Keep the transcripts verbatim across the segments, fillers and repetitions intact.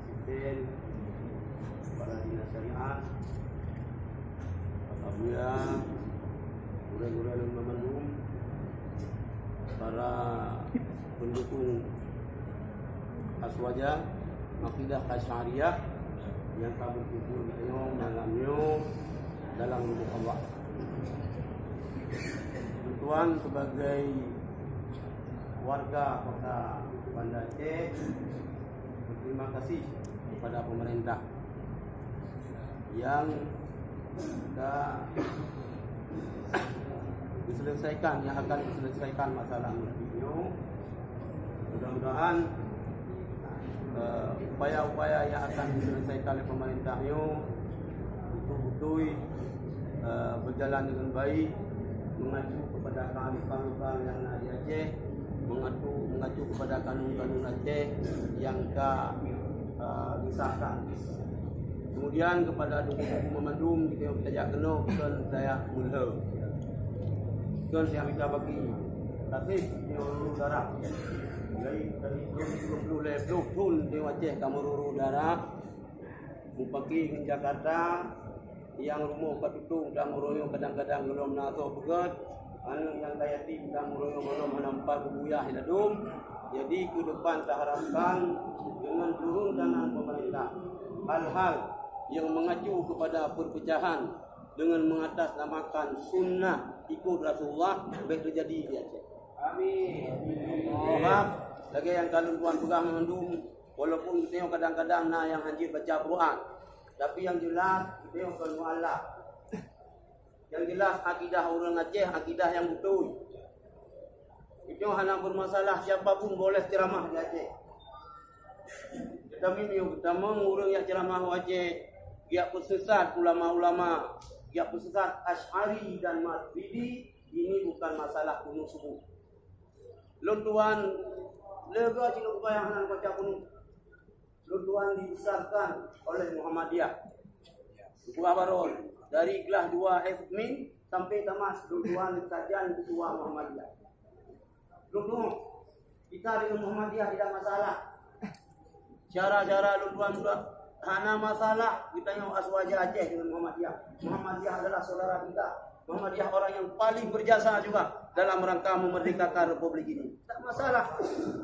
Asisten, Kepala Dinas Syariah, Pak Abuya, gurée-gurée lôn banmandum, para pendukung Aswaja, Aqidah Asy'ariyah nyang ka berkumpul nyoe malam nyoe dalam rumah Allah. Tuan sebagai warga kota Banda Aceh, berterima kasih kepada pemerintah yang ka diselesaikan, yang akan diselesaikan masalah masjid nyoe. Mudah-mudahan, eh, upaya-upaya yang akan diselesaikan oleh pemerintah nyoe betul-betul, eh, berjalan dengan baik, mengacu kepada kearifan lokal yang ada di Aceh, mengacu, mengacu kepada kanun-kanun Aceh yang ka, eh, disahkan. Kemudian kepada teungku-teungku meumandum, kita yang tajak keunoe, bukan tajak meulhö. Bukan yang kita bagi. Tapi, meururu darah. Dari, dari dua puluh lhèe ploh thon di Aceh ka meururu darah. Mupaki ngon Jakarta, nyang rumoh ka tutong dan uroe nyoe kadang-kadang golom na asoe peugöt, aneuk nyang ka yatim dan uroe nyoe golom hana meupat beubuyah ladôm. Jadi, ke depan taharapkan dengan turun tangan pemerintah, hal-hal yang mengacu kepada perpecahan dengan mengatasnamakan sunnah ikut Rasulullah bèk terjadi di Aceh. Amin. Sebab lagèe nyang ka lôn tuan peugah mandum, walaupun geutanyoe kadang-kadang na nyang hanjeuet baca Quran, tapi yang jelas geutanyoe kon mualaf. Yang jelas akidah ureueng Aceh akidah nyang beutôi. Itu hana bermasalah siapa pun boleh ceramah di Aceh. Tetapi meunyoe geutamong ureueng nyang ceramah u Aceh, geujak peusesat ulama-ulama, geujak peusesat Asy'ari dan Maturidi, ini bukan masalah kunut subuh. Lôn tuan, leuga cit lôn kubayang hana baca kunut. Lôn tuan dibesarkan oleh Muhammadiyah. Buah Baron, dari kelas dua S M I N sampai tamat lôn tuan sajan ketua Muhammadiyah. Lôn tuan, kita dengan Muhammadiyah tidak masalah. Cara-cara lôn tuan sudah hana masalah. Kita yang Aswaja Aceh dengan Muhammadiyah. Muhammadiyah adalah saudara kita. Muhammadiyah orang yang paling berjasa juga dalam rangka memerdekakan republik ini. Tak masalah.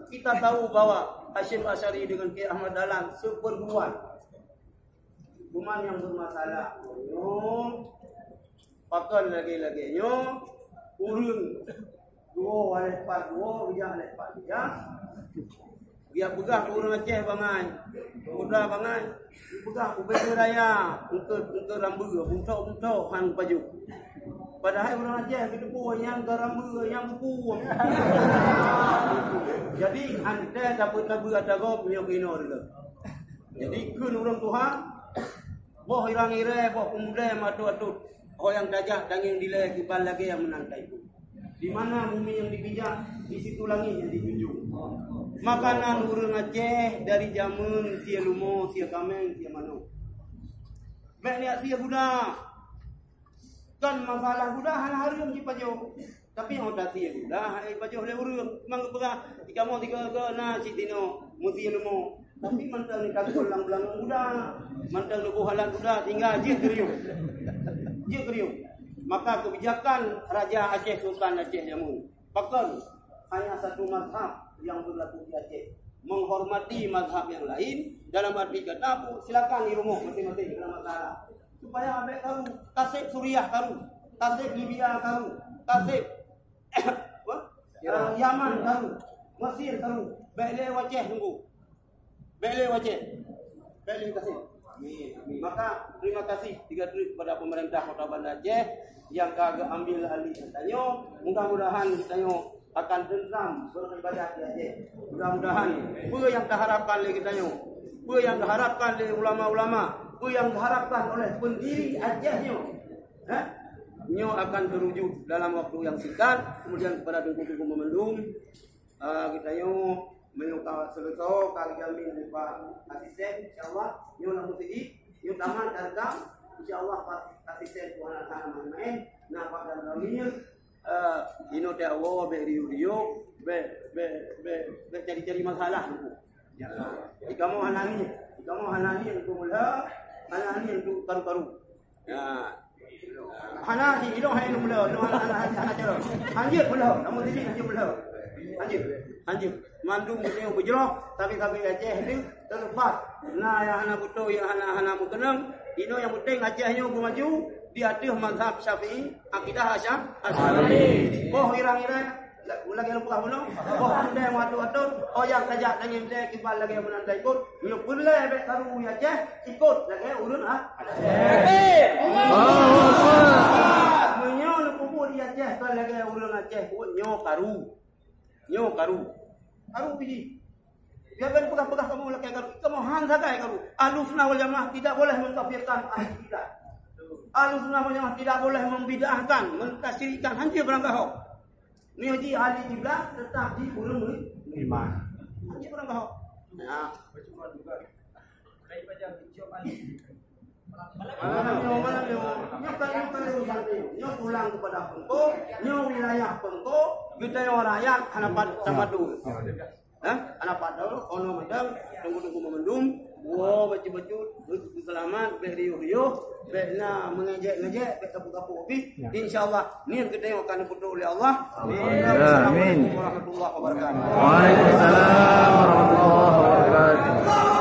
Kita tahu bahwa Hasyim Asy'ari dengan Kiai Ahmad Dahlan seperguruan. Cuma yang bermasalah, nyoe, pakon lagèe-lagèe nyoe, ureueng dua lhèe pat dua, rijang lhèe pat rijang. Dia peugah ureueng Aceh bangai. Peugah bangai. Peugah ubé raya, engke, engke rambu, buntok-buntok han pajoh. Padahai ureueng Aceh geuteupeue nyang ka rambu, nyang buku. Jadi, han teutabeuet-tabeuet ata gob nyoe keunoe dulu. Jadi, kheun ureueng tuha, boh irang irèe, boh peumudèe, atôt-atôt. Ho nyang tajak tangieng dilèe kiban lagèe meunan taipeue. Di mana bumi yang dipijak, di situ langit yang dijunjung. Makanan ureueng Aceh dari jameun sie leumo, sie kaméng, sie manok. Bèk niat sie guda. Kan masalah guda hana hareuem jipajoh. Tapi nyang tasie guda hana jipajoh lé ureueng. Memang geupeugah, "Di kamoe tiga-tiga na cit tinoe, meusie leumo." Tapi mantong ni takot lam beulangong guda. Mantong leuboh alat guda, tinggai jeuet keuriueng. Jeuet keuriueng. Maka kebijakan Raja Aceh, Sultan Aceh jameun. Pakon hanya satu mazhab yang berlaku di Aceh. Menghormati mazhab yang lain, dalam arti kata apa? Silakan di rumah masing-masing, tidak masalah. Supaya bèk karu, taseb Suriah karu, taseb Libya karu, taseb, apa? Yaman karu, Mesir karu, bèk lé u Aceh nunggu. Bèk lé u Aceh. Bèk lé u Aceh. Amin, amin. Maka, terima kasih tiga kali kepada pemerintah Kota Banda Aceh yang ka geuambil alih geutanyoe. Mudah-mudahan geutanyoe akan teuntram beribadah di Aceh. Mudah-mudahan peue nyang taharapkan lé geutanyoe, peue nyang taharapkan lé ulama-ulama, peue nyang taharapkan oleh pendiri Aceh nyoe, eh, nyoe akan terwujud dalam waktu yang singkat. Kemudian kepada teungku-teungku meumandum, ah, geutanyoe meunyoe ka seuleusoe ka geujamin lé Pak Asisten, insya Allah nyoe lam meuseujid, nyoe tamat dan ka, insya Allah Pak Asisten Tuhan akan main-main, nampak dan ramie. Eh, inoe teuh awai bèk riuh-riuh, bèk, bèk, bèk, bèk cari-cari masalah. Di kamoe hana ngieng, di Kamoe hana ngieng keu meulhö, hana ngieng keu karu-karu. Ya. Hana, si ilong hai ilong meulhö, ilong hana, hana, hana, hana cara. Hanjeuet meulhö, namun sini hanjeuet meulhö. Hanjeuet, hanjeuet. Mandum geutanyoe beujroh, tapi-tapi Aceh ni terlepas. Na nyang hana beutôi, nyang hana, hana meukeunong. Inoe nyang penting Aceh nyoe beumaju di ateueh mazhab Syafi'i, akidah Asya-, Asy'ari. Boh irang-irang, la-, lagèe leumpah bunoe. Boh andai meuatot-atot, oh nyang tajak tangieng teuh kiban lagèe meunan taikot. Nyoe peureulèe bèk karu di Aceh, ikot lagèe ureueng A-, Aceh. Meunyoe neupeubuet di Aceh kon lagèe ureueng Aceh buet, nyoe karu. Nyoe karu. Karu biji. Biar kan peugah-peugah kamoe lakèe karu. Kamoe han sagai karu. Ahlussunnah wal Jamaah tidak boleh mengkafirkan ahli kiblat. Ahlussunnah wal Jamaah tidak boleh membid'ahkan, mengtasyri'kan, hanjeuet barang ka hok. Meunyoe jih ahli kiblat tetap jih ureueng beriman. Hanjeuet barang ka hok. Ya. Malam nyoe, malam nyoe, nyoe kan, nyoe kan urusan nyoe. Nyoe pulang kepada Teungku, nyoe wilayah Teungku, geutanyoe rakyat hana pat-, tapadum. Hah? Hana padum, ono madang, tunggu-tunggu meumandum, woe bacut-bacut, seulamat, bèk riôh-riôh, bèk na meungejek-ngejek, bèk kapok-kapok pih. Ya. Insya Allah, nyan geutanyoe akan dipeutrok lé Allah. Amin. Assalamualaikum warahmatullahi wabarakatuh. Waalaikumsalam warahmatullahi wabarakatuh.